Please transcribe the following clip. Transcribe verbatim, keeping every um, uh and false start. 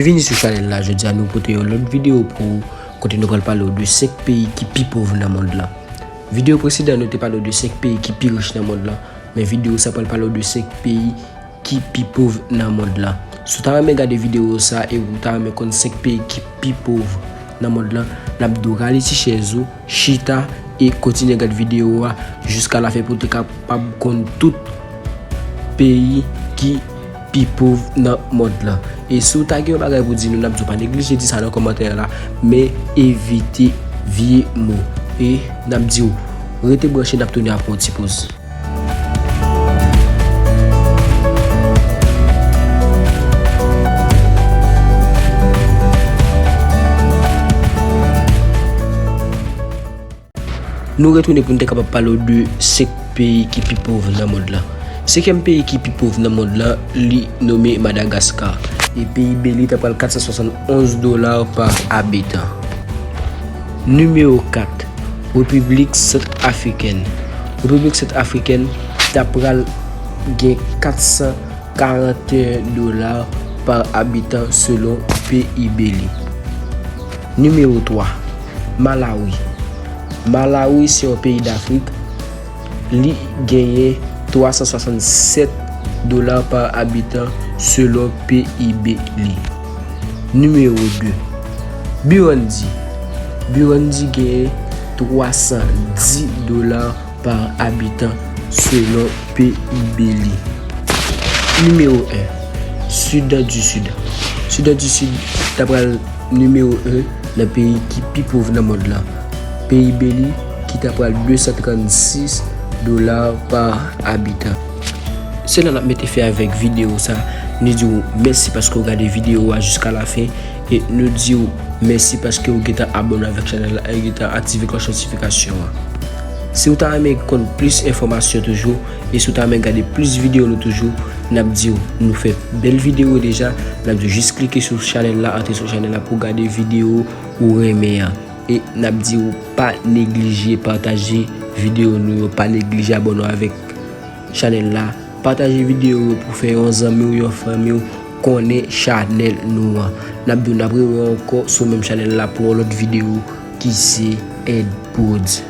Byenvini sou chanèl la, jodi a nou pote yon lòt videyo pou ou, kote nou pral pale w de senk peyi ki pi pòv nan mond lan. Videyo presedan nou te pale w de senk peyi ki pi rich nan mond lan, men videyo sa pral pale w de senk peyi ki pi pòv nan mond lan. Si w ta renmen gade videyo sa e ou ta renmen konn senk peyi ki pi pòv nan mond lan, n ap di w rale ti chèz ou, chita e kontinye gade videyo a jiska lafen pou w te kapab konn tout peyi ki pi pòv nan mond lan. E si w ta gen yon bagay pou di nou, n ap di w pa neglije di sa nan kòmantè la, men evite vye mo. E n ap di w rete branche, n ap tounen apre yon ti poz. Nou retounen pou n te kapab pale w de senk peyi ki pi pòv nan mond lan. Senkyèm peyi ki pi pòv nan mond lan, li nome Madagaskar. E P I B li ta pral kat san swasann onz dola pa abitan. Nimewo kat, Repiblik Santafrikèn. Repiblik Santafrikèn ta pral gen kat san karanteyen dola pa abitan selon P I B li. Nimewo twa, Malawi. Malawi se yon peyi Dafrik. Li genyen twa san swasannsèt dola pa abitan selon P I B li. Nimewo de, Burundi. Burundi genyen twa san dis dola pa abitan selon P I B li. Nimewo en, Sudan di Sid. Sudan di Sid ta pral nimewo en nan peyi ki pi pòv nan mond lan. P I B li ki ta pral de san trannsis dola pa abitan. Se la n ap mete fen avèk videyo sa. Nou di w mèsi paske w gade videyo a jiska lafen. E nou di w mèsi paske w gentan abòne avèk chanèl la e gentan aktive klòch notifikasyon an. Si w ta renmen konn plis enfòmasyon toujou, e si w ta renmen gade plis videyo nou toujou, n ap di w nou fè bèl videyo deja, n ap di w jis klike sou chanèl la, antre sou chanèl la pou w gade videyo ou renmen an. E n ap di w pa neglije pataje videyo nou yo, pa neglije abòne avèk chanèl la. Pataje videyo yo pou fè yon zanmi w, yon fanmi w konnen chanèl nou an. N ap di w n ap rewè ankò sou menm chanèl la pou yon lòt videyo ki se Ed Prodz.